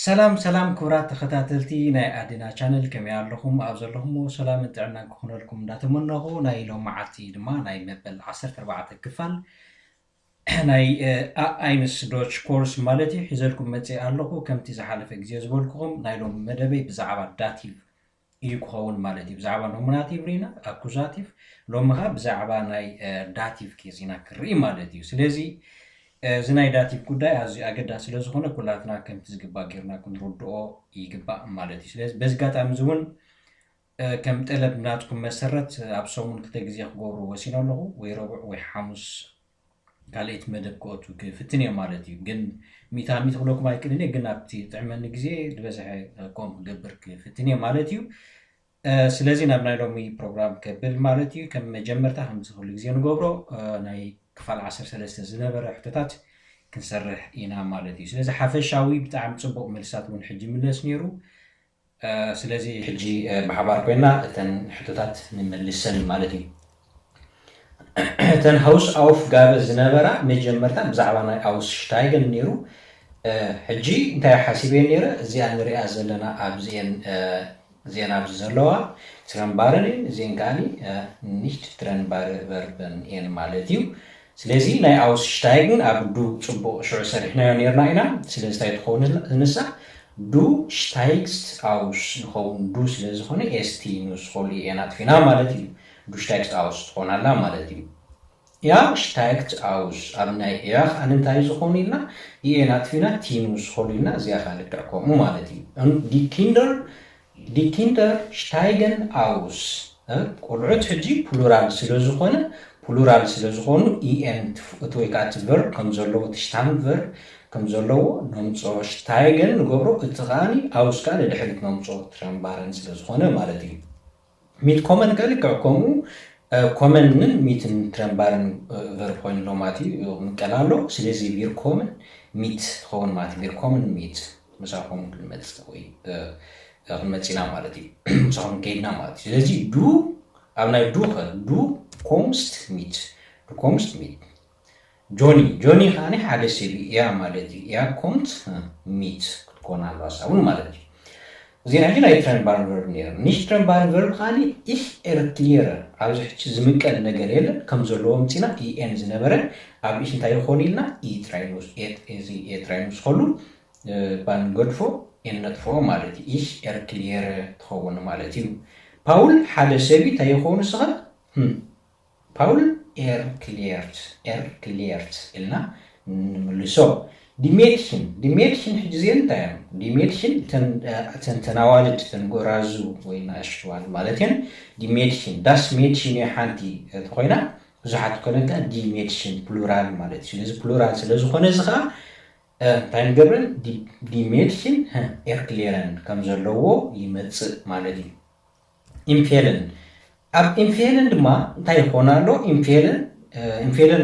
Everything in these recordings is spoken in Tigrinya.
ሰላም ሰላም ክቡራት ተኸታተልቲ ናይ ኣድና ቻነል፣ ከመይ ኣለኹም? ኣብ ዘለኹምዎ ሰላምን ጥዕናን ክኹነልኩም እንዳተመነኹ፣ ናይ ሎም መዓልቲ ድማ ናይ መበል ዓሰርተ ኣርባዕተ ክፋል ናይ ኣኣይንስ ዶች ኮርስ ማለት እዩ ሒዘልኩም መፅእ ኣለኹ። ከምቲ ዝሓለፈ ግዜ ዝበልኩኹም ናይ ሎም መደበይ ብዛዕባ ዳቲቭ እዩ ክኸውን ማለት እዩ። ብዛዕባ ኖሚናቲቭ ርኢና፣ ኣኩዛቲቭ፣ ሎሚ ኸዓ ብዛዕባ ናይ ዳቲቭ ኬዝ ኢና ክርኢ ማለት እዩ። ስለዚ እዚ ናይ ዳቲቭ ጉዳይ ኣዝዩ ኣገዳሲ ስለ ዝኾነ ኩላትና ከምቲ ዝግባእ ጌርና ክንርድኦ ይግባእ ማለት እዩ። ስለዚ በዚ ኣጋጣሚ እዚ እውን ከም ጠለብ ናትኩም መሰረት ኣብ ሰሙን ክልተ ግዜ ክገብሮ ወሲነ ኣለኹ፣ ወይ ረቡዕ ወይ ሓሙስ ካልኣይቲ መደብ ክኣቱ ክፍትን እየ ማለት እዩ። ግን ሚእታ ሚእቲ ክብለኩም ኣይክእልን እየ፣ ግን ኣብቲ ጥዕመኒ ግዜ ዝበዝሐ ከምኡ ክገብር ክፍትን እየ ማለት እዩ። ስለዚ ናብ ናይ ሎሚ ፕሮግራም ከብል ማለት እዩ። ከም መጀመርታ ከምዚ ኩሉ ግዜ ንገብሮ ናይ ክፋል ዓሰርተ ሰለስተ ዝነበረ ሕቶታት ክንሰርሕ ኢና ማለት እዩ። ስለዚ ሓፈሻዊ ብጣዕሚ ፅቡቕ መልስታት እውን ሕጂ ይምለስ ነይሩ። ስለዚ ሕጂ ብሓባር ኮይና እተን ሕቶታት ንመልሰን ማለት እዩ። እተን ሃውስ ኣውፍ ጋበ ዝነበራ መጀመርታ ብዛዕባ ናይ ኣውስሽታይገን ነይሩ። ሕጂ እንታይ ሓሲበ ነይረ፣ እዚኣ ንሪኣ ዘለና ኣብዚአን እዚአን ኣብዚ ዘለዋ ትረንባረን እየን፣ እዚአን ከዓኒ ኒሽት ትረንባረ ቨርበን እየን ማለት እዩ። ስለዚ ናይ ኣውስሽታይግን ኣብ ዱ ፅቡቕ ሽዑ ሰሪሕናዮ ነይርና ኢና። ስለዚ እንታይ ትኸውን ንሳ፣ ዱ ሽታይግስት ኣውስ ንኸውን፣ ዱ ስለ ዝኾነ ኤስቲ ንውስኸሉ እየን ኣጥፊና ማለት እዩ። ዱ ሽታይግስት ኣውስ ትኾናላ ማለት እዩ። ያ ሽታይግት ኣውስ ኣብ ናይ እያ ከኣ እንታይ ዝኾኑ ኢልና፣ እየን ኣጥፊና ቲ ንውስኸሉ ኢልና፣ እዚኣ ከኣ ልክዕ ከምኡ ማለት እዩ። ዲ ኪንደር ዲ ኪንደር ሽታይገን ኣውስ፣ ቆልዑት ሕጂ ፕሉራል ስለ ዝኾነ፣ ፕሉራል ስለ ዝኾኑ ኢኤን እቲ ወይ ከዓ እቲ ቨርብ ከም ዘለዎ፣ እቲ ሽታም ቨርብ ከም ዘለዎ ነምፅኦ፣ ሽታይገን ንገብሮ፣ እቲ ከዓኒ ኣውስ ከዓ ንድሕሪት ነምፅኦ ትረንባረን ስለ ዝኾነ ማለት እዩ። ሚት ኮመን ከ ልክዕ ከምኡ ኮመንን ሚትን ትረንባርን ቨርብ ኮይኑ ሎማት እዩ ምቀል ኣሎ። ስለዚ ቪር ኮመን ሚት ትኸውን ማለት ቪር ኮመን ሚት ምሳኹም ክንመፅእ ወይ ክንመፅእ ኢና ማለት እዩ። ምሳኹም ከይድና ማለት እዩ። ስለዚ ዱ ኣብ ናይ ዱ ኸ ዱ ኮምስት ሚት ዱ ኮምስት ሚት ጆኒ ጆኒ ከዓኒ ሓደ ሰብ እዩ እያ ማለት እዩ። እያ ኮምት ሚት ክትኮን ኣለዋ እሳ እውን ማለት እዩ። እዚን ሕጂ ናይ ትረንባርን ቨርብ ነይሩ። ኒሽ ትረንባርን ቨርብ ከዓኒ ኢሽ ኤርክሊየረ ኣብዚ ሕጂ ዝምቀል ነገር የለን። ከም ዘለዎ ምፂና ኢኤን ዝነበረ ኣብ ኢሽ እንታይ ይኾን ኢልና ኢ ጥራይ ንውስ- ኤ- እዚ ኤ ጥራይ ንውስኸሉ ባንገድፎ ኤን ነጥፍኦ ማለት እዩ። ኢሽ ኤርክሊየረ ትኸውን ማለት እዩ። ፓውል ሓደ ሰብ እንታይ ይኸውን እስኻ? ፓውል ኤርክሌርት ኤርክሌርት ኢልና ንምልሶ። ዲሜድሽን ዲሜድሽን ሕጂ እዚአን እንታይ እዮም? ዲሜድሽን እተን ተናዋልድ እተን ጎራዙ ወይ ናእሽቱ ማለት እየን። ዲሜድሽን ዳስ ሜድሽን እየ ሓንቲ ተኮይና ብዙሓት ኮይነን ከ ዲሜድሽን ፕሉራል ማለት እዩ። ስለዚ ፕሉራል ስለዝኾነ እዚ ከዓ እንታይ ንገብረን ዲሜድሽን ኤርክሌረን ከም ዘለዎ ይመፅእ ማለት እዩ። ኢምፌልን ኣብ ኢምፌልን ድማ እንታይ ይኾን ኣሎ? ኢምፌልን ኢምፌልን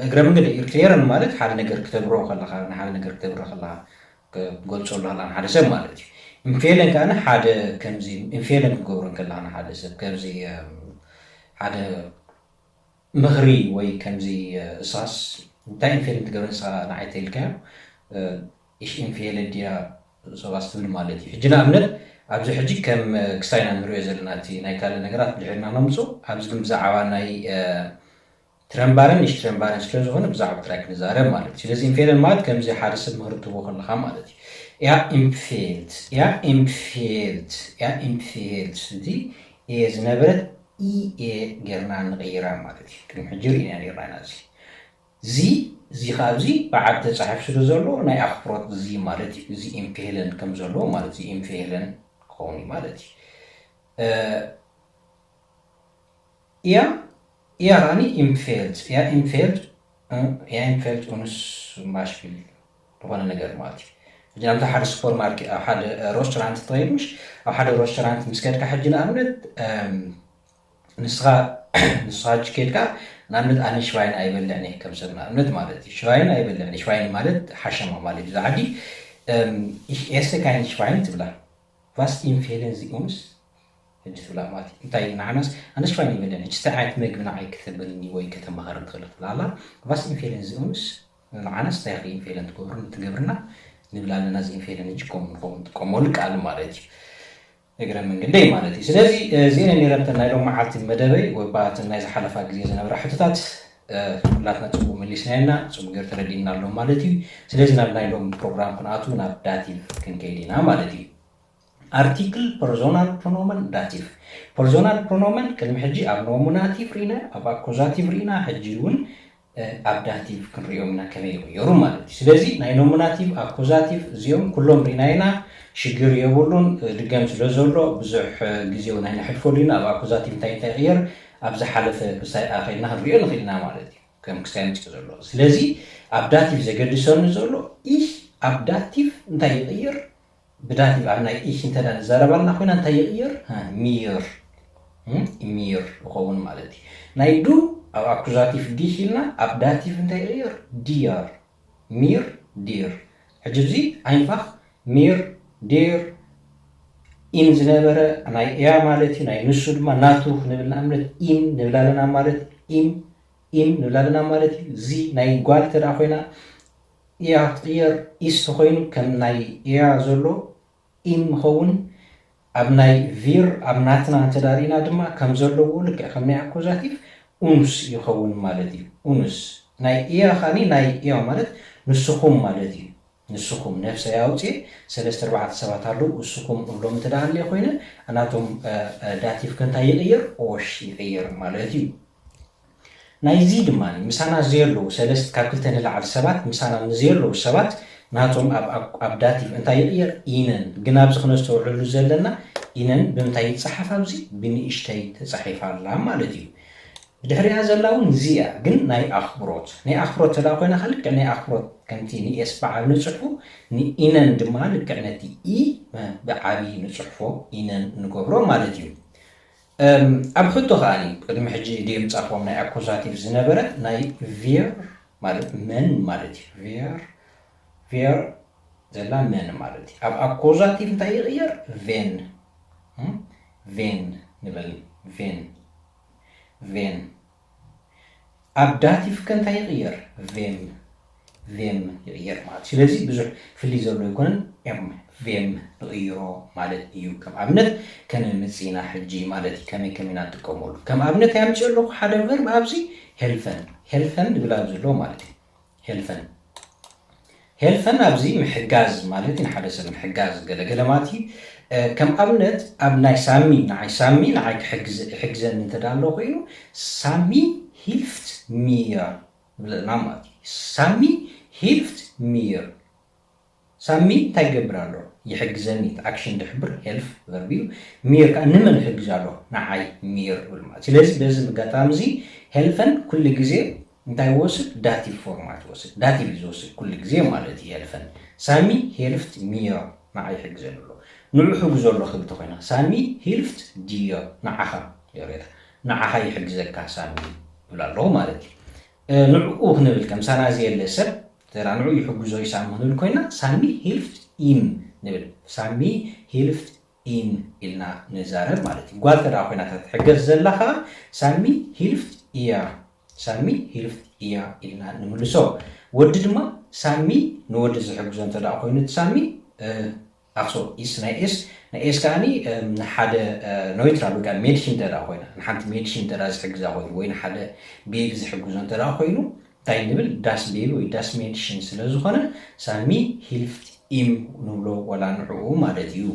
እግረ መንገዲ ኢርክሌርን ማለት ሓደ ነገር ክተብሮ ከለኻ ንሓደ ነገር ክተብሮ ከለኻ ክገልፀሉ ከለኻ ንሓደ ሰብ ማለት እዩ። ኢምፌልን ከዓ ሓደ ከምዚ ኢምፌልን ክገብሮ ከለኻ ንሓደ ሰብ ከምዚ ሓደ ምኽሪ ወይ ከምዚ እሳስ እንታይ ኢንፌልን ትገብር ንስኻ ንዓይ ተይልካዮ ኢሽ ኢንፌልን ድያ ሰባስ ትብል ማለት እዩ። ሕጂ ንኣብነት ኣብዚ ሕጂ ከም ክስታይና ንሪኦ ዘለና እቲ ናይ ካልእ ነገራት ብድሕርና ነምፁ ኣብዚ ግን ብዛዕባ ናይ ትረንባረን ኢሽ ትረንባረን ስለ ዝኾነ ብዛዕባ ጥራይ ክንዛረብ ማለት እዩ። ስለዚ ኢንፌልን ማለት ከምዚ ሓደ ሰብ ምኽሪ ትህቦ ከለኻ ማለት እዩ። ያ ኢምፌልት ያ ኢምፌልት ያ ኢምፌልት እዚ እየ ዝነበረት ኢኤ ጌርና ንቕይራ ማለት እዩ። ቅድሚ ሕጂ ርኢና ኔርና ኢና። እዚ እዚ እዚ ከዓ እዚ ብዓብ ተፃሒፍ ስለ ዘሎ ናይ ኣኽብሮት እዚ ማለት እዩ። እዚ ኢምፔለን ከም ዘለዎ ማለት እዚ ኢምፔለን ክኸውን እዩ ማለት እዩ። እያ እያ ራኒ ኢምፌልት እያ ኢምፌልት እያ ኢምፌልት ኡንስ ማሽቪል ዝኾነ ነገር ማለት እዩ። ሕጂ ኣብቲ ሓደ ሱፐርማርኬት ኣብ ሓደ ሮስቶራንት ትኸይድ ምሽ ኣብ ሓደ ሮስቶራንት ምስ ከድካ ሕጂ ንኣብነት ንስኻ ንስኻ ሕጂ ከድካ ንኣብነት ኣነ ሽዋይን ኣይበልዕን እየ ከም ሰብ ንኣብነት ማለት እዩ ሽዋይን ኣይበልዕን ሽዋይን ማለት ሓሸማ ማለት እዩ ዝዓዲ ኤስተ ካይን ሽዋይን ትብላ ቫስ ኢንፌልን ዚኡምስ ሕጂ ትብላ ማለት እዩ እንታይ ንዓናስ ኣነ ሽዋይን ኣይበልዕን ሕጂ እንታይ ዓይነት መግቢ ንዓይ ከተበልኒ ወይ ከተማኸርን ትኽእል ትብላ ኣላ ቫስ ኢንፌልን ዚኡምስ ንዓናስ እንታይ ኢንፌልን ትገብሩ ትገብርና ንብል ኣለና። እዚ ኢንፌልን ሕጂ ከምኡ ንኸውን ንጥቀመሉ ቃል ማለት እዩ። እግረ መንገደይ ማለት እዩ። ስለዚ እዚአን ነይረን ናይ ሎም መዓልቲ መደበይ ወባትን ናይ ዝሓለፋ ግዜ ዝነበራ ሕቶታት ኩላትና ጽቡቅ መሊስናየና ጽቡቅ ገር ተረዲእና ኣሎ ማለት እዩ። ስለዚ ናብ ናይ ሎም ፕሮግራም ክንኣቱ ናብ ዳቲቭ ክንከይድ ኢና ማለት እዩ። ኣርቲክል ፐርሶናል ፕሮኖመን ዳቲቭ። ፐርሶናል ፕሮኖመን ቅድሚ ሕጂ ኣብ ኖሚናቲቭ ርኢና፣ ኣብ ኣኮዛቲቭ ርኢና፣ ሕጂ እውን ኣብ ዳቲቭ ክንሪኦም ኢና ከመይ ይቕየሩ ማለት እዩ። ስለዚ ናይ ኖሚናቲቭ ኣኮዛቲቭ እዚኦም ኩሎም ርኢና ኢና፣ ሽግር የብሉን። ድገም ስለ ዘሎ ብዙሕ ግዜ እውን ኣይነሕልፈሉ ኢና። ኣብ ኣኮዛቲቭ እንታይ እንታይ ይቕየር ኣብ ዝሓለፈ ክሳይ ኣኸልና ክንሪኦ ንኽእል ኢና ማለት እዩ። ከም ክሳይ ምፅእ ዘሎ ስለዚ ኣብ ዳቲቭ ዘገድሰኒ ዘሎ ኢህ ኣብ ዳቲቭ እንታይ ይቕየር ብዳቲቭ ኣብ ናይ ኢሽ እንተ ንዛረባልና ኮይና እንታይ ይቕየር? ሚር ሚር ይኸውን ማለት እዩ። ናይ ዱ ኣብ ኣኩዛቲቭ ዲሽ ኢልና ኣብ ዳቲቭ እንታይ ይቕየር? ዲር ሚር ዲር። ሕጂ እዚ ኣይንፋኽ ሚር ዲር ኢን ዝነበረ ናይ እያ ማለት እዩ። ናይ ንሱ ድማ ናቱ ክንብል ንኣብነት ኢን ንብል ኣለና ማለት ኢም ኢም ንብል ኣለና ማለት እዩ። እዚ ናይ ጓል እንተ ኮይና እያ ክትቕየር ኢስ ተኮይኑ ከም ናይ እያ ዘሎ ኢም ይኸውን። ኣብ ናይ ቪር ኣብ ናትና እንተዳሪና ድማ ከም ዘለዎ ልክዕ ከም ናይ ኣኮዛቲቭ ኡኑስ ይኸውን ማለት እዩ። ኡኑስ ናይ እያ ኻኒ ናይ እያ ማለት ንስኹም ማለት እዩ። ንስኹም ነፍሰ ያውፅእ ሰለስተ ኣርባዕተ ሰባት ኣለዉ። እስኹም እብሎም እንተ ደኣ ኣለየ ኮይነ ናቶም ዳቲቭ ከንታይ ይቕየር ኦሽ ይቕየር ማለት እዩ። ናይዚ ድማ ምሳና ዘየለዉ ሰለስት ካብ ክልተ ንላዕሊ ሰባት ምሳና ንዘየለዉ ሰባት ናቶም ኣብ ዳቲቭ እንታይ ይቕየር ኢነን። ግን ኣብዚ ክነስተውዕሉ ዘለና ኢነን ብምንታይ ይፀሓፍ? ኣብዚ ብንእሽተይ ተፃሒፋ ኣላ ማለት እዩ። ብድሕሪኣ ዘላ እውን እዚ እያ፣ ግን ናይ ኣኽብሮት ናይ ኣኽብሮት ተዳ ኮይና ከልክዕ ናይ ኣኽብሮት ከምቲ ንኤስ ብዓብ ንፅሕፉ ንኢነን ድማ ልክዕ ነቲ ኢ ብዓብዪ ንፅሕፎ ኢነን ንገብሮ ማለት እዩ። ኣብ ሕቶ ከዓኒ ቅድሚ ሕጂ ድምፃፎም ናይ ኣኮዛቲቭ ዝነበረ ናይ ቪር ማለት መን ማለት እዩ። ቪር ቪር ዘላ መን ማለት እዩ። ኣብ ኣኮዛቲቭ እንታይ ይቕየር? ቬን ቬን ንበል ቬን ቬን ኣብ ዳቲቭ ከ እንታይ ይቕየር? ቬም ቬም ይቕየር ማለት እዩ። ስለዚ ብዙሕ ፍልይ ዘሎ ኣይኮነን። ኤም ቬም ንቕይሮ ማለት እዩ። ከም ኣብነት ከነምፅእ ኢና ሕጂ ማለት እዩ። ከመይ ከመይ ኢና ንጥቀመሉ? ከም ኣብነት ኣምፅእ ኣለኹ ሓደ ቨርብ ኣብዚ ሄልፈን ሄልፈን ንብል ኣብዚ ኣሎ ማለት እዩ። ሄልፈን ሄልፈን ኣብዚ ምሕጋዝ ማለት እዩ። ንሓደ ሰብ ምሕጋዝ ገለገለ ማለት እዩ። ከም ኣብነት ኣብ ናይ ሳሚ ንዓይ ሳሚ ንዓይ ክሕግዘኒ እንተ ኣሎ ኮይኑ ሳሚ ሂልፍት ሚር ንብለና ማለት እዩ። ሳሚ ሂልፍት ሚር ሳሚ እንታይ ይገብር ኣሎ? ይሕግዘኒ። ኣክሽን ድሕብር ሄልፍ ቨርብ እዩ። ሚር ከዓ ንመን ይሕግዝ ኣሎ? ንዓይ ሚር ይብል ማለት። ስለዚ በዚ ኣጋጣሚ እዚ ሄልፈን ኩሉ ግዜ እንታይ ይወስድ? ዳቲቭ ፎርማት ይወስድ። ዳቲቭ እዩ ዝወስድ ኩሉ ግዜ ማለት እዩ። ሄልፈን ሳሚ ሄልፍት ሚር ንዓይ ይሕግዘኒ ኣሎ። ንዑ ሕግዞ ኣሎ ክብል ተኮይና ሳሚ ሂልፍት ዲዮ ንዓኻ የሬታ ንዓኻ ይሕግዘካ ሳሚ ይብል ኣለኹ ማለት እዩ። ንዕኡ ክንብል ከምሳና ዘየለ ሰብ ተራ ንዑ ይሕግዞ ይሳሚ ክንብል ኮይና ሳሚ ሂልፍት ኢም ንብል። ሳሚ ሂልፍት ኢም ኢልና ንዛረብ ማለት እዩ። ጓል ተዳ ኮይና ትሕገዝ ዘላ ከዓ ሳሚ ሂልፍት እያ ሳሚ ሂልፍት እያ ኢልና ንምልሶ። ወዲ ድማ ሳሚ ንወዲ ዝሕግዞ እንተ ኮይኑ ሳሚ ኣክሶ ኢስ ናይ ኤስ ናይ ኤስ ከዓኒ ንሓደ ኖይትራል ወይ ከዓ ሜድሽን እንተ ኮይና ንሓንቲ ሜድሽን እንተ ዝሕግዛ ኮይኑ ወይ ንሓደ ቤቢ ዝሕግዞ እንተ ኮይኑ እንታይ ንብል ዳስ ቤቢ ወይ ዳስ ሜድሽን ስለ ዝኾነ ሳሚ ሂልፍት ኢም ንብሎ ወላ ንዕኡ ማለት እዩ።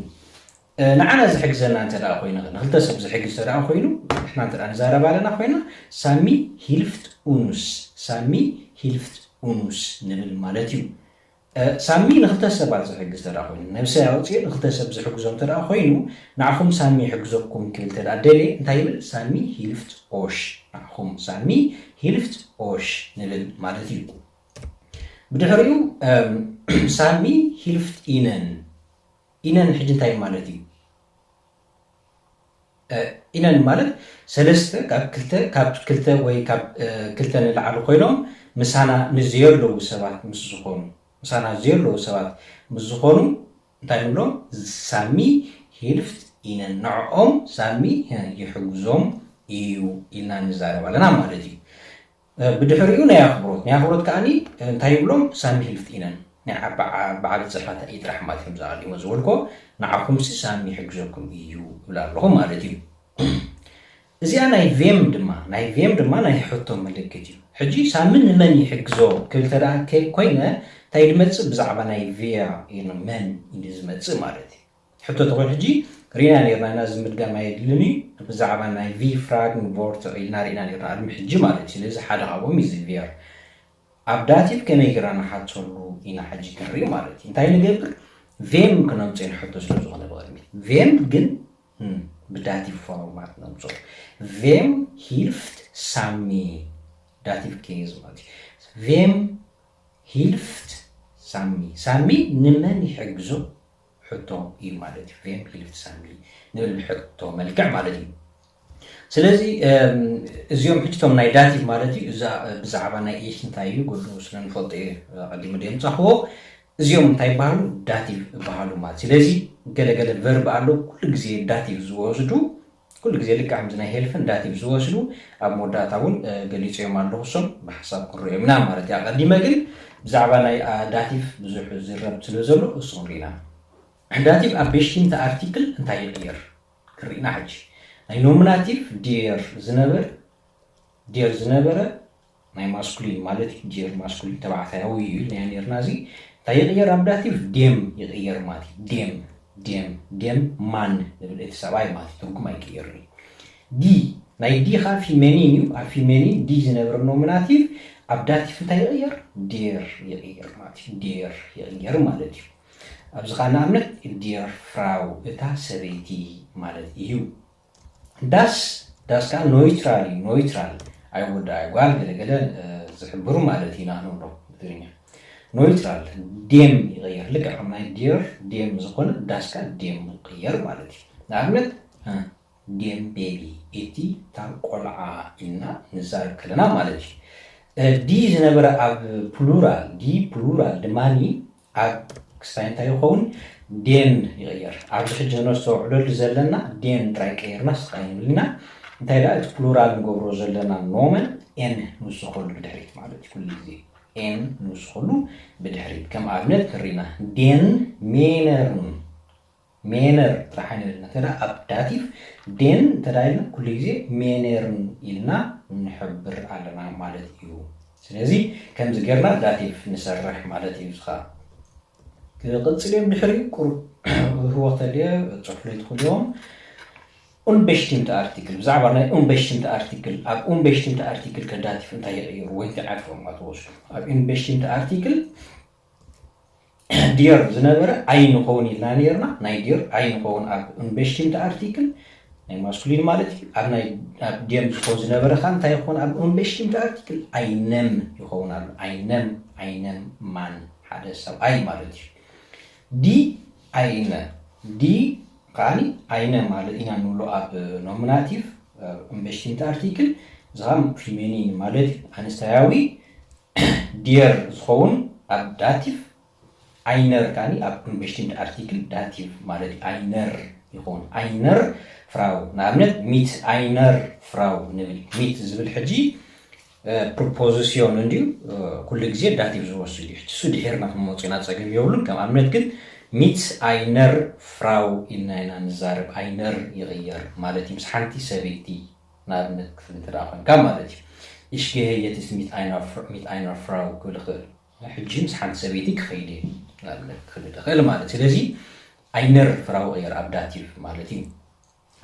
ንዓና ዝሕግዘና እንተ ኮይኑ ንክልተ ሰብ ዝሕግዝ እንተ ኮይኑ ንሕና እንተ ንዛረብ ኣለና ኮይና ሳሚ ሂልፍት ኡኑስ ሳሚ ሂልፍት ኡኑስ ንብል ማለት እዩ። ሳሚ ንክልተ ሰባት ዝሕግዝ እንተ ኮይኑ ነብሰ ኣውፅኡ ንክልተ ሰብ ዝሕግዞም እንተ ኮይኑ ንዓኹም ሳሚ ይሕግዘኩም ክብል እንተ ደልየ እንታይ ይብል? ሳሚ ሂልፍት ኦሽ ንዓኹም ሳሚ ሂልፍት ኦሽ ንብል ማለት እዩ። ብድሕሪኡ ሳሚ ሂልፍት ኢነን ኢነን ሕጂ እንታይ ማለት እዩ? ኢነን ማለት ሰለስተ ካብ ክልተ ካብ ክልተ ወይ ካብ ክልተ ንላዕሊ ኮይኖም ምሳና ንዘየለዉ ሰባት ምስ ዝኾኑ ምሳና ዘየለዉ ሰባት ምስ ዝኾኑ እንታይ ንብሎም? ሳሚ ሂልፍት ኢነን ንዕኦም ሳሚ ይሕግዞም እዩ ኢልና ንዛረብ ኣለና ማለት እዩ። ብድሕሪኡ ናይ ኣኽብሮት ናይ ኣኽብሮት ከዓኒ እንታይ ይብሎም? ሳሚ ሂልፍት ኢነን ናይ ዓባ- በዓል ጽርሓታ እዩ ጥራሕ ማለት እዮም ዝኣልዎ ዝበልኮ። ንዓኹምሲ ሳሚ ይሕግዘኩም እዩ እብላ ኣለኹ ማለት እዩ። እዚኣ ናይ ቬም ድማ ናይ ቬም ድማ ናይ ሕቶ ምልክት እዩ። ሕጂ ሳሚ ንመን ይሕግዞ ክብል ተደኣ ከ- ኮይነ እንታይ ዝመጽእ ብዛዕባ ናይ ቪያ እዩ መን እዩ ዝመጽእ ማለት እዩ። ሕቶ ተኾይኑ ሕጂ ሪና ነርና ኢና ዝምድጋም ኣየድልን እዩ። ብዛዕባ ናይ ቪ ፍራግ ንቦርት ኢልና ሪና ነርና ቅድሚ ሕጂ ማለት እዩ። ስለዚ ሓደ ካብኦም እዩ እዚ ቬር ኣብ ዳቲቭ ከመይ ጌርና ንሓተሉ ኢና ሕጂ ክንርኢ ማለት እዩ። እንታይ ንገብር? ቬም ክነምፅኦ ንሕቶ ስለ ዝኾነ ብቕድሚት ቬም ግን ብዳቲቭ ፎርማት ነምፅኦ። ቬም ሂልፍት ሳሚ ዳቲቭ ኬዝ ማለት እዩ። ቬም ሂልፍት ሳሚ ሳሚ ንመን ይሕግዞ ሕቶ እዩ ማለት እዩ። ቬም ሂልፍት ሳሚ ንብል ሕቶ መልክዕ ማለት እዩ። ስለዚ እዚኦም ሕጅቶም ናይ ዳቲቭ ማለት እዩ። እዛ ብዛዕባ ናይ ኤሽ እንታይ እዩ ጎድኑ ስለ ንፈልጦ እዩ ቀዲሙ ደምፃኽዎ። እዚኦም እንታይ ይበሃሉ? ዳቲቭ ይበሃሉ ማለት። ስለዚ ገለገለ ቨርብ ኣሎ ኩሉ ግዜ ዳቲቭ ዝወስዱ ኩሉ ግዜ ልክዕ ከምዚ ናይ ሄልፍን ዳቲቭ ዝወስዱ ኣብ መወዳእታ እውን ገሊፀዮም ኣለኹ። እሶም ብሓሳብ ክንሪኦም ኢና ማለት እዩ። ኣቀዲመ ግን ብዛዕባ ናይ ዳቲቭ ብዙሕ ዝረብ ስለ ዘሎ እሱ ክንሪና። ዳቲቭ ኣብ ቤሽቲምቲ ኣርቲክል እንታይ ይቕየር? ክርኢና ሕጂ ናይ ኖሚናቲቭ ዴር ዝነበር ዴር ዝነበረ ናይ ማስኩሊን ማለት እዩ። ዴር ማስኩሊን ተባዕታያዊ እዩ ኢልናዮ ነርና። እዚ እንታይ ይቕየር? ኣብ ዳቲቭ ዴም ይቕየር ማለት እዩ። ዴም ዴም ዴም ማን ንብል እቲ ሰብኣይ ማለት እዩ። ትርጉም ኣይቅየርን እዩ። ዲ ናይ ዲ ኻ ፊሜኒን እዩ። ኣብ ፊሜኒን ዲ ዝነብር ኖሚናቲቭ ኣብ ዳቲቭ እንታይ ይቕየር? ዴር ይቕየር ማለት እዩ። ዴር ይቕየር ማለት እዩ። ኣብዚ ኸዓ ንኣብነት ዴር ፍራው እታ ሰበይቲ ማለት እዩ። ዳስ ዳስ ከዓ ኖይትራል እዩ። ኖይትራል ኣይወዲ ኣይጓል ገለገለ ዝሕብሩ ማለት ኢና ንብሎ ብትግርኛ። ኖይትራል ዴም ይቕየር። ልክዕ ከም ናይ ዴር ዴም ዝኾነ ዳስ ከዓ ዴም ይቕየር ማለት እዩ። ንኣብነት ዴም ቤቢ እቲ እታ ቆልዓ ኢልና ንዛረብ ከለና ማለት እዩ። ዲ ዝነበረ ኣብ ፕሉራል ዲ ፕሉራል ድማኒ ኣብ ክስታይ እንታይ ይኸውን? ዴን ይቕየር። ኣብዚ ሕጂ ነስተውዕለሉ ዘለና ዴን ጥራይ ቀይርና ስቕ ኣይንብል ኢና። እንታይ ደኣ እቲ ፕሉራል ንገብሮ ዘለና ኖመን ኤን ንውስኸሉ ብድሕሪት ማለት እዩ። ኩሉ ግዜ ኤን ንውስኸሉ ብድሕሪት። ከም ኣብነት ንሪና ዴን ሜነርን ሜነር ጥራሕ ኣይንብል ኢና። እንተ ኣብ ዳቲቭ ዴን እንተ ኢልና ኩሉ ግዜ ሜነርን ኢልና ንሕብር ኣለና ማለት እዩ። ስለዚ ከምዚ ጌርና ዳቲቭ ንሰርሕ ማለት እዩ። ዝኻ ክቕጽል እዮም ድሕሪ ቁሩብ ህወኽ ተልየ ጽሑፍለይ ትኽእሉ እዮም። ኡንበሽቲምቲ ኣርቲክል ብዛዕባ ናይ ኡንበሽቲምቲ ኣርቲክል ኣብ ኡንበሽቲምቲ ኣርቲክል ከዳቲፍ እንታይ ይቕይሩ ወይ እንታይ ዓድፎም ትወስዱ ኣብ ኡንበሽቲምቲ ኣርቲክል ዲር ዝነበረ ኣይ ንኸውን ኢልና ነርና። ናይ ዲር ኣይ ንኸውን ኣብ ኡንበሽቲምቲ ኣርቲክል ናይ ማስኩሊን ማለት እዩ። ኣብ ናይ ኣብ ዲም ዝኸውን ዝነበረ ከዓ እንታይ ይኸውን? ኣብ ኡንበሽቲምቲ ኣርቲክል ኣይነም ይኸውን ኣሎ። ኣይነም ኣይነም ማን ሓደ ሰብኣይ ማለት እዩ። ዲ ኣይነ ዲ ከዓኒ ኣይነ ማለት ኢና ንብሎ ኣብ ኖሚናቲቭ ኡንበሽቲምቲ ኣርቲክል። እዚ ከዓ ፊሜኒን ማለት እዩ። ኣንስታያዊ ዲር ዝኸውን ኣብ ዳቲቭ ኣይነር ካኒ ኣብ ኡንበሽቲምት ኣርቲክል ዳቲቭ ማለት እዩ። ኣይነር ይኸውን። ኣይነር ፍራው ንኣብነት ሚት ኣይነር ፍራው ንብል። ሚት ዝብል ሕጂ ፕሪፖዚሲዮን እንድዩ ኩሉ ግዜ ዳቲቭ ዝወስድ እዩ። እሱ ድሒርና ክንመፁ ኢና ፀገም የብሉን። ከም ኣብነት ግን ሚት ኣይነር ፍራው ኢልና ኢና ንዛረብ። ኣይነር ይቕየር ማለት እዩ ምስ ሓንቲ ሰበይቲ ንኣብነት ክትብል እንተ ደኣ ኮንካ ማለት እዩ። Ich gehe jetzt mit einer Fr- mit einer Frau ክብል ይኽእል። ሕጂ ምስ ሓንቲ ሰበይቲ ክኸይድ እየ ንኣብነት ክብል ይኽእል ማለት እዩ። ስለዚ ኣይነር ፍራው እየር ኣብ ዳቲቭ ማለት እዩ።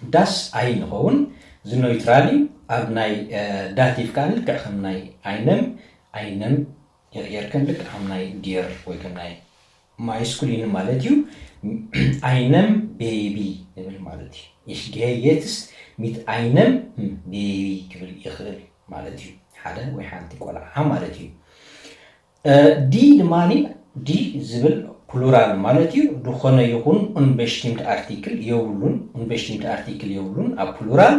ዳስ ኣይ ንኸውን እዚ ኖይትራል እዩ። ኣብ ናይ ዳቲቭ ከዓ ልክዕ ከም ናይ ኣይነም ኣይነም ይቕየር ከም ልክዕ ከም ናይ ዲር ወይ ከም ናይ ማይስኩሊን ማለት እዩ። ኣይነም ቤቢ ንብል ማለት እዩ። Ich gehe jetzt mit einem Baby ክብል ይኽእል ማለት እዩ። ሓደ ወይ ሓንቲ ቆልዓ ማለት እዩ። ዲ ድማ ዲ ዝብል ፕሉራል ማለት እዩ። ዝኾነ ይኹን ኡንበሽቲምት ኣርቲክል የብሉን። ኡንበሽቲምት ኣርቲክል የብሉን ኣብ ፕሉራል።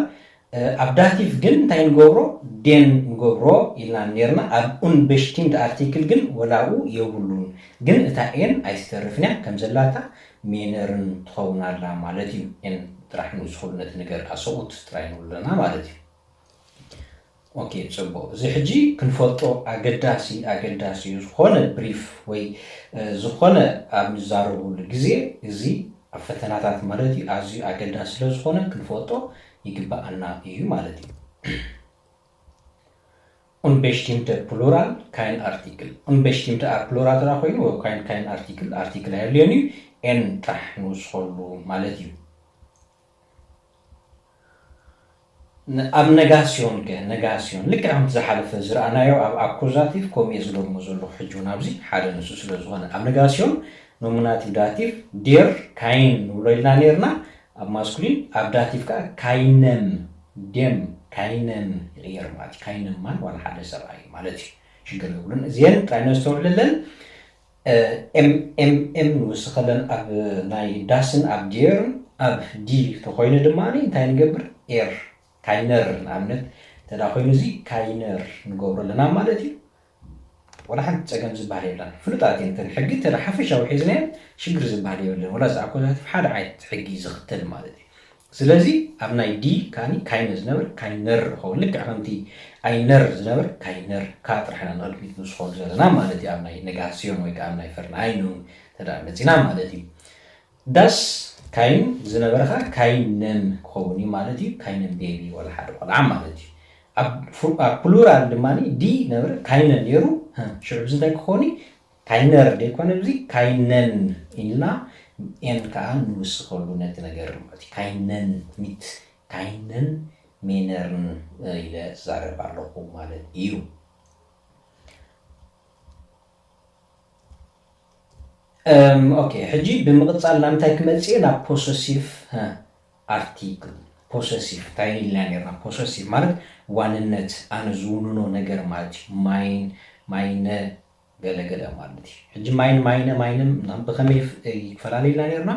ኣብ ዳቲቭ ግን እንታይ ንገብሮ? ዴን ንገብሮ ኢልና ነርና። ኣብ ኡንበሽቲምት ኣርቲክል ግን ወላኡ የብሉን። ግን እታ ኤን ኣይስተርፍን እያ ከም ዘላታ ሜነርን ትኸውን ኣላ ማለት እዩ። ኤን ጥራሕ ንዝኽሉ ነቲ ነገር ኣሰቑት ጥራይ ንብለና ማለት እዩ። ኦኬ፣ ጽቡቕ። እዚ ሕጂ ክንፈልጦ ኣገዳሲ ኣገዳሲ እዩ። ዝኾነ ብሪፍ ወይ ዝኾነ ኣብ ንዛረቡሉ ግዜ፣ እዚ ኣብ ፈተናታት ማለት እዩ፣ ኣዝዩ ኣገዳሲ ስለ ዝኾነ ክንፈልጦ ይግብኣና እዩ ማለት እዩ። Unbestimmte Plural, kein Artikel. Unbestimmte ኣብ ፕሉራል ጥራሕ ኮይኑ፣ ወይ kein፣ kein Artikel፣ ኣርቲክል ኣየድልዮን እዩ፣ ኤን ጥራሕ ንውስኸሉ ማለት እዩ። ኣብ ነጋሲዮን ከ፣ ነጋሲዮን ልክዕ ከምቲ ዝሓለፈ ዝረኣናዮ ኣብ ኣኩዛቲቭ ከምኡ እየ ዝለሞ ዘለኹ። ሕጂ እውን ኣብዚ ሓደ ንሱ ስለ ዝኾነ ኣብ ነጋሲዮን ኖሚናቲቭ ዳቲቭ ዴር፣ ካይን ንብሎ ኢልና ነርና። ኣብ ማስኩሊን፣ ኣብ ዳቲቭ ከዓ ካይነም፣ ዴም፣ ካይነም ይቕየር ማለት እዩ። ካይነም ማን ዋላ ሓደ ሰብኣይ ማለት እዩ። ሽግር የብሉን። እዚአን ጥራይ ነስተውዕለለን። ኤም ኤም ኤም ንውስኸለን ኣብ ናይ ዳስን ኣብ ዴርን። ኣብ ዲ ተኮይኑ ድማ እንታይ ንገብር? ኤር፣ ካይነር ንኣብነት እንተዳ ኮይኑ እዚ ካይነር ንገብሮ ኣለና ማለት እዩ። ወላ ሓንቲ ጸገም ዝበሃል የብላን። ፍሉጣት እየን እተን ሕጊ፣ እንተ ሓፈሻዊ ሒዝናየን ሽግር ዝበሃል የብለን። ወላ እዚ ኣኮዛቲቭ ሓደ ዓይነት ሕጊ ዝኽተል ማለት እዩ። ስለዚ ኣብ ናይ ዲ ካኒ ካይነ ዝነበር ካይነር ይኸውን። ልክዕ ከምቲ ኣይነር ዝነበር ካይነር፣ ካ ጥራሕ ኢና ንቕድሚት ንውስኸሉ ዘለና ማለት እዩ። ኣብ ናይ ነጋሲዮን ወይ ከዓ ኣብ ናይ ፈርናይኑ ተዳ መጺና ማለት እዩ። ዳስ ካይን ዝነበረ ኸዓ ካይነም ክኸውን እዩ ማለት እዩ። ካይነም ቤቢ ወላ ሓደ ቆልዓ ማለት እዩ። ኣብ ፉ-፣ ኣብ ፕሉራል ድማ ዲ ነበረ ካይነን ነይሩ። ህ፣ ሽዑ እዚ እንታይ ክኸውን እዩ? ካይነር ደይኮነ፣ እዚ ካይነን ኢልና ኤን ከዓ ንውስኸሉ ነቲ ነገር ማለት እዩ። ካይነን ሚት፣ ካይነን ሜነርን ኢለ ዝዛረብ ኣለኹ ማለት እዩ። እም፣ ኦኬ፣ ሕጂ ብምቕጻል ናብ እንታይ ክመጽእ እየ? ናብ ፖሰሲቭ፣ እ፣ ኣርቲክል። ፖሰሲቭ እንታይ ኢልና ነርና? ፖሰሲቭ ማለት ዋንነት፣ ኣነ ዝውንኖ ነገር ማለት እዩ። ማይን፣ ማይነ፣ ገለ ገለ ማለት እዩ። ሕጂ ማይን፣ ማይነ፣ ማይነም ናብ ብኸመይ ይፍ-፣ ይፈላለ ኢልና ነርና?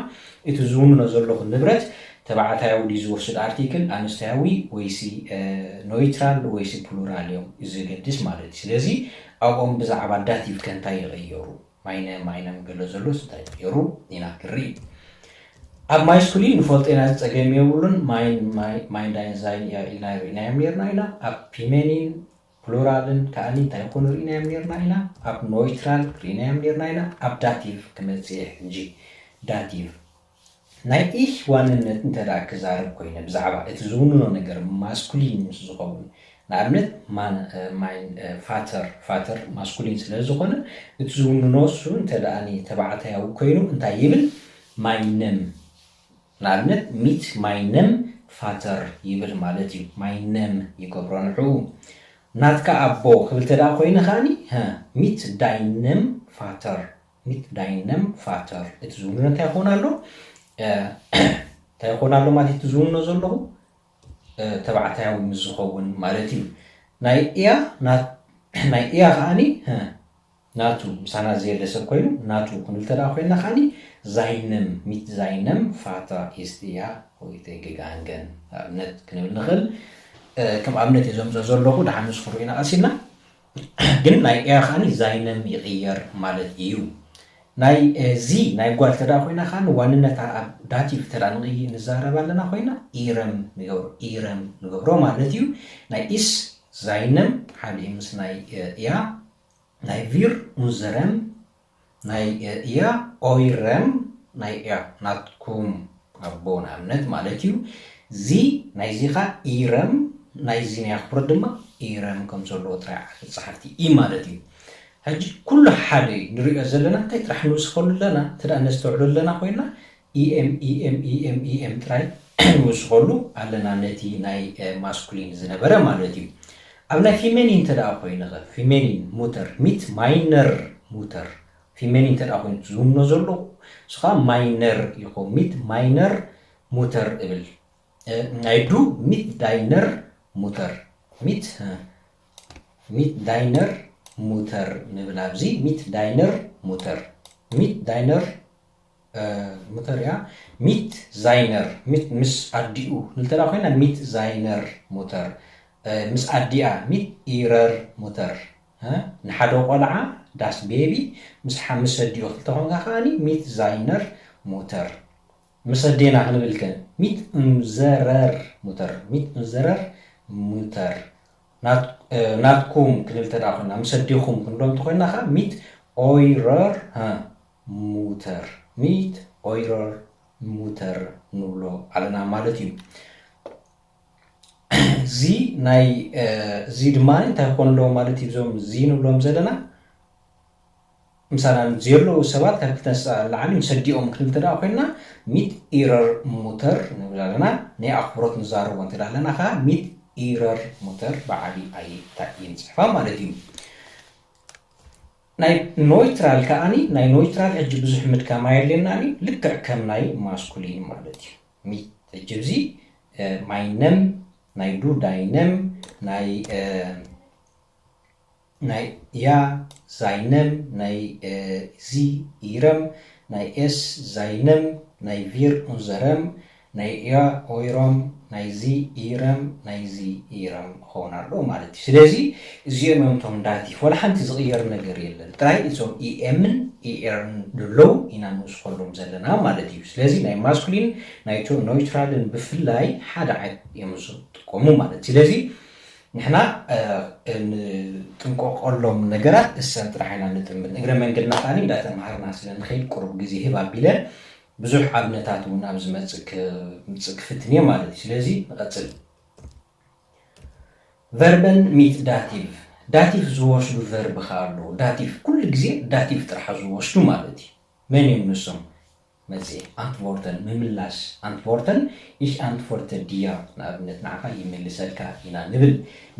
እቲ ዝውንኖ ዘለኹ ንብረት ተባዕታያዊ ድዩ ዝወስድ ኣርቲክል፣ ኣንስታያዊ ወይሲ፣ እ፣ ኖይትራል ወይሲ ፕሉራል እዮም ዘገድስ ማለት እዩ። ስለዚ ኣብኦም ብዛዕባ ዳቲቭ ከ እንታይ ይቕየሩ? ማይነ፣ ማይነም ገለ ዘሎ እንታይ ይቕየሩ ኢና ክንርኢ። ኣብ ማይስኩሊን ንፈልጦ ኢና፣ እዚ ጸገም የብሉን። ማይን፣ ማይ-፣ ማይን ዳይን ዛይን ኢልና ርኢናዮም ነርና ኢና። ኣብ ፊሜኒን ፕሉራልን ከኣኒ እንታይ ይኾኑ ርኢናዮም ነርና ኢና። ኣብ ኖይትራል ርኢናዮም ነርና ኢና። ኣብ ዳቲቭ ክመጽእ እየ ሕጂ። ዳቲቭ ናይ ኢህ ዋንነት እንተ ደኣ ክዛረብ ኮይነ ብዛዕባ እቲ ዝውንኖ ነገር ማስኩሊን ምስ ዝኸውን፣ ንኣብነት ማን፣ እ፣ ማይን፣ እ፣ ፋተር፣ ፋተር ማስኩሊን ስለ ዝኾነ፣ እቲ ዝውንኖ እሱ እንተ ደኣ ተባዕታያዊ ኮይኑ እንታይ ይብል? ማይነም። ንኣብነት ሚት ማይነም ፋተር ይብል ማለት እዩ። ማይነም ይገብሮ ንዕኡ። ናትካ ኣቦ ክብል እንተ ደኣ ኮይነ ከኣኒ፣ ሀ፣ ሚት ዳይነም ፋተር፣ ሚት ዳይነም ፋተር። እቲ ዝውንኖ እንታይ ይኸውን ኣሎ? እ፣ እንታይ ይኸውን ኣሎ ማለት እቲ ዝውንኖ ዘለኹ? እ፣ ተባዕታያዊ ምስ ዝኸውን ማለት እዩ። ናይ እያ፣ ና-፣ ናይ እያ ከኣኒ፣ እ፣ ናቱ ምሳና ዘየለ ሰብ ኮይኑ ናቱ ክንብል እንተ ደኣ ኮይንና ከኣኒ ዛይነም፣ ሚት ዛይነም ፋታ ኢስት እያ ሆይተ ገጋንገን ንኣብነት ክንብል ንኽእል። እ፣ ከም ኣብነት እየ ዘምጽኦ ዘለኹ፣ ደሓን ንሱ ክንርእዮ ኢና ቀሲልና። ግን ናይ እያ ከኣኒ ዛይነም ይቕየር ማለት እዩ። ናይ፣ እ፣ ዚ ናይ ጓል እንተ ደኣ ኮይና ከኣ ንዋንነታ ኣብ ዳቲቭ እንተ ደኣ ንቕይ-፣ ንዛረብ ኣለና ኮይና ኢረም ንገብሮ፣ ኢረም ንገብሮ ማለት እዩ። ናይ ኢስ ዛይነም ሓደ እዩ ምስ ናይ፣ እ፣ እያ። ናይ ቪር ኡንዘረም፣ ናይ፣ እ፣ እያ ኦይረም፣ ናይ እያ ናትኩም ኣቦ ንኣብነት ማለት እዩ። ዚ ናይዚ ኸኣ ኢረም፣ ናይዚ ናይ ኣኽብሮት ድማ ኢረም ከም ዘለዎ ጥራይ ዓርኪ ጸሓፍቲ እዩ ማለት እዩ። ሕጂ ኩሉ ሓደ እዩ ንሪኦ ዘለና፣ እንታይ ጥራሕ ንውስኸሉ ኣለና፣ እንተ ደኣ ነስተውዕሎ ኣለና ኮይና፣ ኢኤም፣ ኢኤም፣ ኢኤም፣ ኢኤም ጥራይ ንውስኸሉ ኣለና፣ ነቲ ናይ፣ እ፣ ማስኩሊን ዝነበረ ማለት እዩ። ኣብ ናይ ፊሜኒን እንተ ደኣ ኮይነ ኸ፣ ፊሜኒን ሙተር፣ ሚት ማይነር ሙተር፣ ፊሜኒን እንተ ደኣ ኮይኑ ዝውንኖ ዘለኹ፣ ንሱ ኸኣ ማይነር ይኸውን፣ ሚት ማይነር ሙተር እብል። እ፣ ናይ ዱ ሚት ዳይነር ሙተር። ሚት፣ እ፣ ሚት ዳይነር ሙተር ንብል ኣብዚ። ሚት ዳይነር ሙተር። ሚት ዳይነር፣ እ፣ ሙተር እያ። ሚት ዛይነር፣ ሚት ምስ ኣዲኡ ንብል እንተ ደኣ ኮይና፣ ሚት ዛይነር ሙተር። እ፣ ምስ ኣዲኣ፣ ሚት ኢረር ሙተር። እ፣ ንሓደ ቆልዓ፣ ዳስ ቤቢ፣ ምስ ሓ-፣ ምስ ኣዲኡ ክልተ ኮንካ ከኣኒ፣ ሚት ዛይነር ሙተር። ምስ ኣዴና ክንብል ከ፣ ሚት ኡንዘረር ሙተር፣ ሚት ኡንዘረር ሙተር። ናትኩም ክንብል ተዳ ኮይና ምስ ኣዴኹም ክንብሎ እንተኮይና ከ mit eurer ሙተር፣ mit eurer ሙተር ንብሎ ኣለና ማለት እዩ። እዚ ናይ እዚ ድማ እንታይ ክኾን ኣለዎ ማለት እዩ? እዞም እዚ ንብሎም ዘለና ምሳና ዘለዉ ሰባት ካብ ክልተ ንላዕሊ ምስ ኣዲኦም ክንብል ተዳ ኮይና mit ihrer ሙተር ንብል ኣለና። ናይ ኣኽብሮት ንዛረቦ እንተ ኣለና ከዓ mit ihrer ሙተር ብዓቢ ኣይ እንታይ ንፅሕፋ ማለት እዩ። ናይ ኖይትራል ከዓኒ ናይ ኖይትራል ሕጂ ብዙሕ ምድካም ኣየድልየናኒ፣ ልክዕ ከም ናይ ማስኩሊን ማለት እዩ። mit ሕጂ እዚ ማይነም ናይ ዱ ዳይነም ናይ ናይ ያ ዛይነም ናይ ዚ ኢረም ናይ ኤስ ዛይነም ናይ ቪር ኡንዘረም ናይ ያ ኦይሮም ናይ ዚ ኢረም ናይ ዚ ኢረም ክኸውን ኣለዎ ማለት እዩ። ስለዚ እዚኦም እዮም እቶም ዳቲቭ፣ ወላ ሓንቲ ዝቕየር ነገር የለን። ጥራይ እዞም ኢኤምን ኢኤርን ዘለዉ ኢና ንውስኸሎም ዘለና ማለት እዩ። ስለዚ ናይ ማስኩሊን ናይ ኖይትራልን ብፍላይ ሓደ ዓይነት እዮም ዝጥቀሙ ማለት እዩ። ስለዚ ንሕና ንጥንቀቀሎም ነገራት እሰን ጥራሕ ኢና ንጥምት። እግረ መንገድና ከዓኒ እንዳተምሃርና ስለ ንኸይድ ቁሩብ ግዜ ህብ ኣቢለ ብዙሕ ኣብነታት እውን ኣብ ዝመፅእ ክፍትን እየ ማለት እዩ። ስለዚ ንቐፅል። ቨርበን mit ዳቲቭ፣ ዳቲቭ ዝወስዱ ቨርብ ከ ኣለዉ። ዳቲቭ ኩሉ ግዜ ዳቲቭ ጥራሕ ዝወስዱ ማለት እዩ። መን እዮም ንሶም? መጽሔ ኣንትቮርተን ምምላስ ኣንትቮርተን ich antworte dir ንኣብነት ንዓኻ ይምልሰልካ ኢና ንብል።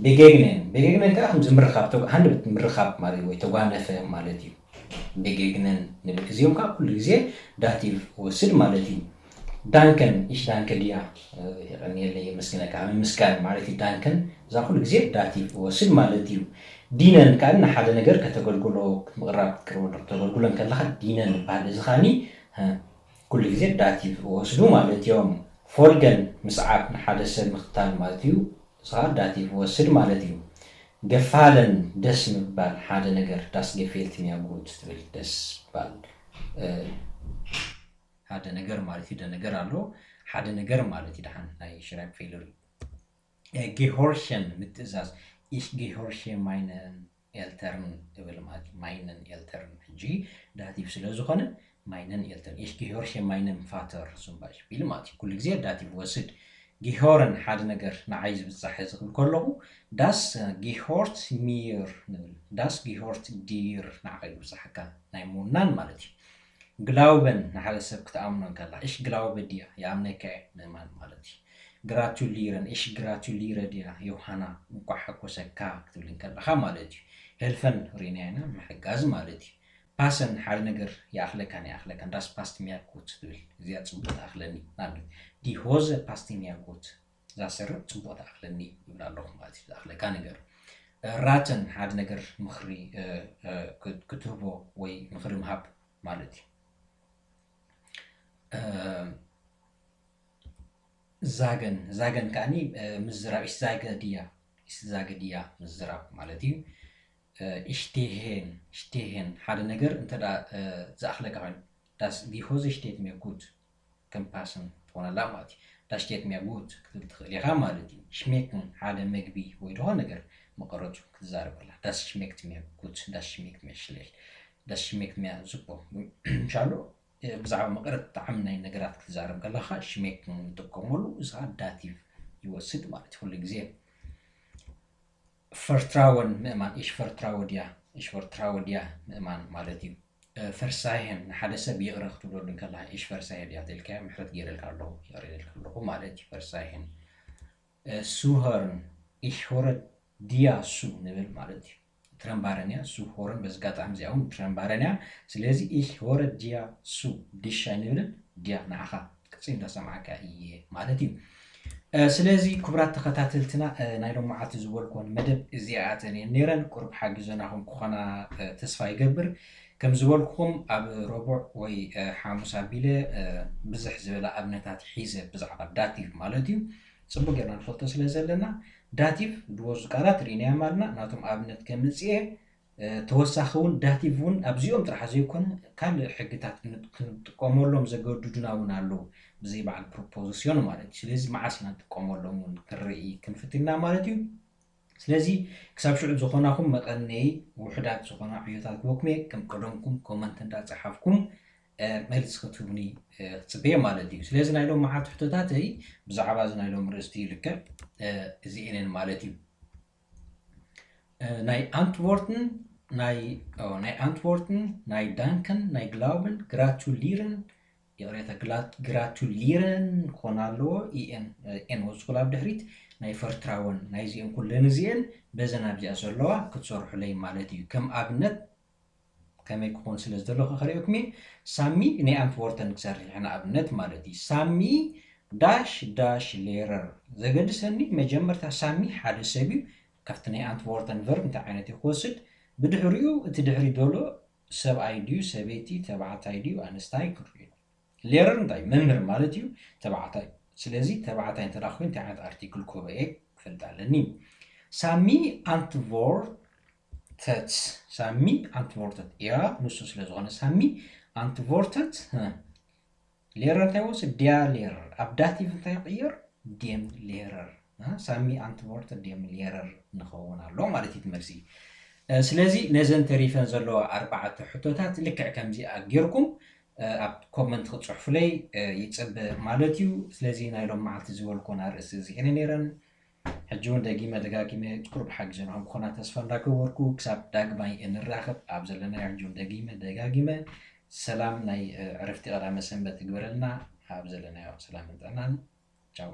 ቤጌግነን ቤጌግነን ከዓ ከምዚ ምርኻብ ሃንደበት ምርኻብ ማለት ወይ ተጓነፈ ማለት እዩ። ቤጌግነን ንብል እዚኦም ከዓ ኩሉ ግዜ ዳቲቭ ወስድ ማለት እዩ። ዳንከን ich danke dir የቐንየለይ የመስግነካ ምምስጋን ማለት እዩ። ዳንከን እዛ ኩሉ ግዜ ዳቲቭ ወስድ ማለት እዩ። ዲነን ከዓ ንሓደ ነገር ከተገልግሎ ምቕራብ ክትቅርበሉ ከተገልግሎ እንከለኻ ዲነን ይበሃል። እዚ ከዓኒ ኩሉ ግዜ ዳቲቭ ወስዱ ማለት እዮም። ፎልገን ምስዓብ ንሓደ ሰብ ምኽታል ማለት እዩ። እዚ ከዓ ዳቲቭ ወስድ ማለት እዩ። ገፋለን ደስ ምባል ሓደ ነገር das gefällt mir gut ትብል ደስ ባል ሓደ ነገር ማለት እዩ። ነገር ኣሎ ሓደ ነገር ማለት እዩ። ደሓን ናይ ሽራይብ ፌለር እዩ። ጌሆርሽን ምትእዛዝ ich gehorche meinen Eltern እብል ማለት እዩ። Meinen Eltern ሕጂ ዳቲቭ ስለ ዝኾነ meinen Eltern ich gehorche meinem Vater zum Beispiel ማለት እዩ። ኩሉ ግዜ ዳቲቭ ወስድ። ጊሆርን ሓደ ነገር ንዓይ ዝብጻሕ ዝብል ከለኹ das gehört mir ንብል። Das gehört dir ንዓኻ ይብጻሕካ ናይ ምውናን ማለት እዩ። ግላውበን ንሓደ ሰብ ክትኣምኖ እንከላ ich glaube dir ይኣምነካ እየ ምእማን ማለት እዩ። Gratulieren ich gratuliere dir ዮሃና እንኳዕ ሓጎሰካ ክትብል እንከለኻ ማለት እዩ። ሄልፈን ሪናይና ምሕጋዝ ማለት እዩ። ፓሰን ሓደ ነገር ይኣኽለካን ይኣኽለካን das passt mir gut ትብል እዚኣ ጽቡቅ ትኣኽለኒ ንኣብነት die Hose passt mir gut እዛ ስረ ጽቡቅ ትኣኽለኒ ይብል ኣለኹ ማለት እዩ። ዝኣኽለካ ነገር raten ሓደ ነገር ምኽሪ ክትህቦ ወይ ምኽሪ ምሃብ ማለት እዩ። sagen sagen ከዓኒ ምዝራብ ich sage dir ich sage dir ምዝራብ ማለት እዩ። stehen stehen ሓደ ነገር እንተ ዝኣኽለካ ኮይኑ das die Hose steht mir gut ከም ፓሰን ትኾነላ ማለት እዩ። das steht mir gut ክትብል ትኽእል ኢኻ ማለት እዩ። schmecken ሓደ መግቢ ወይ ዝኾነ ነገር መቐረቱ ክትዛረበላ das schmeckt mir gut das schmeckt mir schlecht das schmeckt mir super ምሻሉ ብዛዕባ መቐረት ጣዕሚ ናይ ነገራት ክትዛረብ ከለኻ schmecken ንጥቀመሉ እዚ ከዓ ዳቲቭ ይወስድ ማለት እዩ። ኩሉ ግዜ vertrauen ምእማን ich vertraue dir ich vertraue dir ምእማን ማለት እዩ። verzeihen ንሓደ ሰብ ይቕረ ክትብለሉ እንከለኻ ich verzeihe dir ተልካዮ ምሕረት ገይረልካ ኣለኹ ይቕረ ኢለልካ ኣለኹ ማለት እዩ። verzeihen zuhören ich höre dir zu ንብል ማለት እዩ። ትረምባረን እያ። ሱ ሆረን በዚ ኣጋጣሚ እዚኣ እውን ትረምባረን እያ። ስለዚ ich höre dir zu dich ኣይንብልን dir ንዓኻ ቅፅል እንዳሰማዕካ እየ ማለት እዩ። ስለዚ ክቡራት ተኸታተልትና ናይ ሎማዓልቲ ዝበልኩወን መደብ እዚኣተን እየን ነይረን። ቁሩብ ሓጊዘናኹም ክኾና ተስፋ ይገብር። ከም ዝበልኩኹም ኣብ ረቡዕ ወይ ሓሙስ ኣቢለ ብዝሕ ዝበለ ኣብነታት ሒዘ ብዛዕባ ዳቲቭ ማለት እዩ። ፅቡቅ ጌርና ንፈልጦ ስለ ዘለና ዳቲቭ ድወዙ ቃላት ርኢናዮም ኣለና። ናቶም ኣብነት ከምፅእ እየ። ተወሳኺ እውን ዳቲቭ እውን ኣብዚኦም ጥራሕ ዘይኮነ ካልእ ሕግታት ክንጥቀመሎም ዘገድዱና እውን ኣለዉ። ብዘይ በዓል ፕሮፖዚስዮን ማለት እዩ። ስለዚ መዓስ ኢና ንጥቀመሎም እውን ክንርኢ ክንፍትና ማለት እዩ። ስለዚ ክሳብ ሽዑ ዝኾናኹም መቐነይ ውሑዳት ዝኾና ዕዮታት ክበኩም እየ። ከም ቀደምኩም ኮመንት እንዳፀሓፍኩም መልሲ ክትህቡኒ ክፅበየ ማለት እዩ። ስለዚ ናይ ሎም መዓልቲ ሕቶታተይ ብዛዕባ እዚ ናይ ሎም ርእስቲ ልክዕ እዚ እኔን ማለት እዩ። ናይ ኣንትወርትን ናይ ናይ ኣንትወርትን ናይ ዳንከን ናይ ግላውብን ግራቹሊረን ይቕሬታ ግላቱሊረን ክኾን ኣለዎ። ኢኤን ኤን ወዝኩል ኣብ ድሕሪት ናይ ፈርትራወን ናይዚኤን ኩለን እዚኤን በዘን ኣብዚኣ ዘለዋ ክትሰርሑለይ ማለት እዩ። ከም ኣብነት ከመይ ክኾን ስለ ዝደለኹ ከርእየኩም እየ። ሳሚ ናይ ኣንትወርተን ክሰርሕ ንኣብነት ማለት እዩ። ሳሚ ዳሽ ዳሽ ሌረር ዘገድሰኒ መጀመርታ ሳሚ ሓደ ሰብ እዩ። ካብቲ ናይ ኣንትወርተን ቨርብ እንታይ ዓይነት እዩ ክወስድ፣ ብድሕሪኡ እቲ ድሕሪ ዘሎ ሰብኣይ ድዩ ሰበይቲ፣ ተባዕታይ ድዩ ኣንስታይ ክርኢ። ሌረር እንታይ እዩ? መምህር ማለት እዩ። ተባዕታይ። ስለዚ ተባዕታይ እንተ ኮይኑ እንታይ ዓይነት ኣርቲክል ኮበኤ ክፈልጥ ኣለኒ። ሳሚ ኣንትቮርተት። ሳሚ ኣንትቮርተት እያ። ንሱ ስለ ዝኾነ ሳሚ ኣንትቮርተት ሌረር እንታይ ወስድ ድያ ሌረር ኣብ ዳቲቭ እንታይ ይቕየር? ዴም ሌረር ሳሚ ኣንትቮርተት ዴም ሌረር ንኸውን ኣሎ ማለት እዩ መልሲ። ስለዚ ነዘን ተሪፈን ዘለዋ ኣርባዕተ ሕቶታት ልክዕ ከምዚኣ ጌርኩም ኣብ ኮመንት ክፅሕፉለይ ይፅበ ማለት እዩ። ስለዚ ናይ ሎም መዓልቲ ዝበልኮን ኣርእስቲ እዚኤን ነይረን። ሕጂ እውን ደጊመ ደጋጊመ ቁሩብ ሓጊዘ ንኹም ክኾና ተስፋ እንዳገበርኩ ክሳብ ዳግማይ እንራኸብ ኣብ ዘለናዮ ሕጂ እውን ደጊመ ደጋጊመ ሰላም ናይ ዕረፍቲ ቀዳመ ሰንበት ትግበረልና። ኣብ ዘለናዮ ሰላምን ጥዕናን። ቻው።